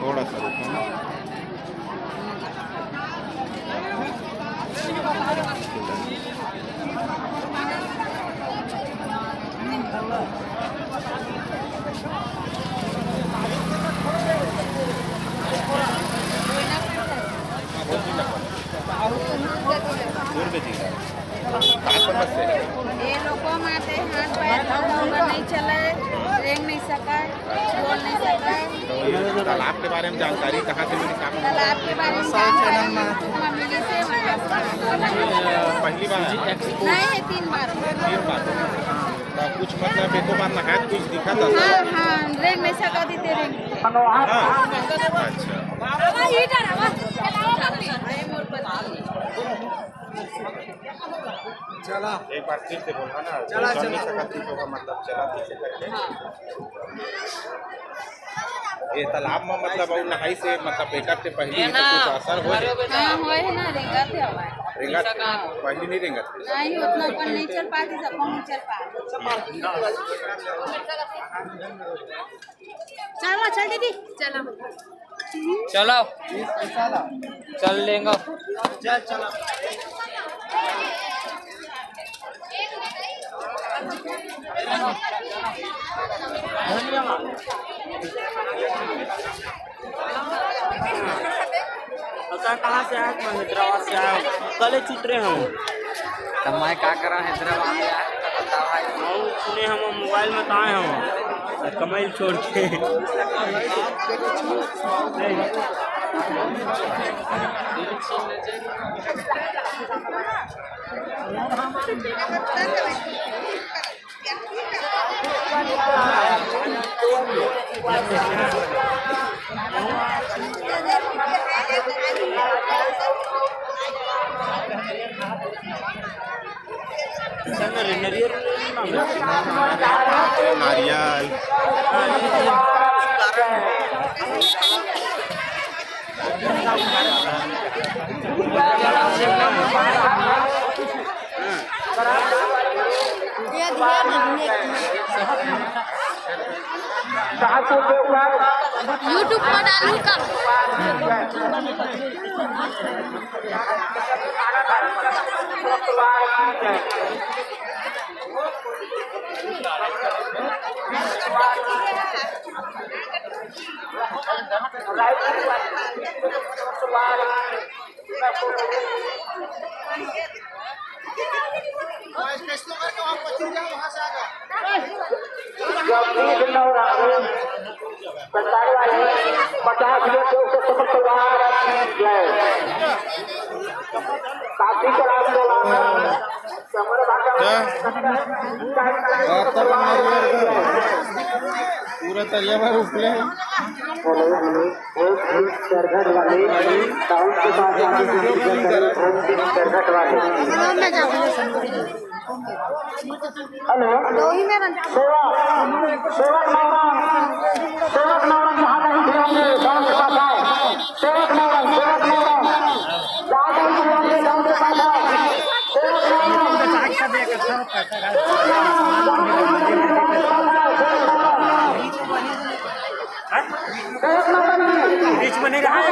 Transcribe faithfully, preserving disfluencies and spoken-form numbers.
थोड़ा सा रुको ना। दूर पे जी। ये लोगों में आते हाथ पैर थोड़ा ऊपर नहीं चले, रेंग नहीं सका, बोल नहीं सका। तो ये तालाब के बारे में जानकारी कहाँ से मिली? कहाँ पे? तालाब के बारे में जानकारी YouTube में मिली से, मतलब, पहली बार आया? नहीं, ये तीन बार। तीन बार। तो कुछ मतलब एको बार नहाए कुछ दिखा था? हाँ, हाँ, रेंग नहीं सका दी तेरे। हाँ। अच्छा। चला। एक बार फिर से बोलना ना, चला, चल नहीं चला। सकत थी तो का मतलब चला कैसे करके? हाँ। ये तालाब में मतलब और नहाई से मतलब एकर से पहले ही सब कुछ असर हो जाए। हाँ, होए है ना, रेंगत है हमारे। रेंगत है? पहले नहीं रेंगत है? नहीं, उतना ऊपर नहीं चल पाती, सब नहीं चल पाती। चलो, चल दीदी। चलो। चलो। चल लेंगे। चल, चलो। पता कहाँ से आए, मैं हैदराबाद से आया हूँ, कल ही उतरे हम। तो मैं का करा हैदराबाद में आके तो बताओ भाई। हम सुने हम मोबाइल में तो आए हम, कमाई छोड़ के। नारियल। YouTube पर डालू का? जगदीश नवरंग, पचास रुपये के ऊपर सफल तलवार, जय। काशी के राज को क्या? पूरा तरिया भर उफले। हेलो, हेलो, एक, एक चरघट वाले, टाउन के पास आके वीडियो कॉल करो। एक चरघट वाले। हेलो। सेवक, सेवक नौरंग, सेवक नौरंग जहाँ कहीं भी होंगे, गाँव के पास आए। सेवक नौरंग, सेवक नौरंग, जहाँ कहीं भी होंगे, गाँव के पास आए। सेवक नौरंग, सेवक नौरंग, सेवक नौरंग। बीच में नहीं रहा है।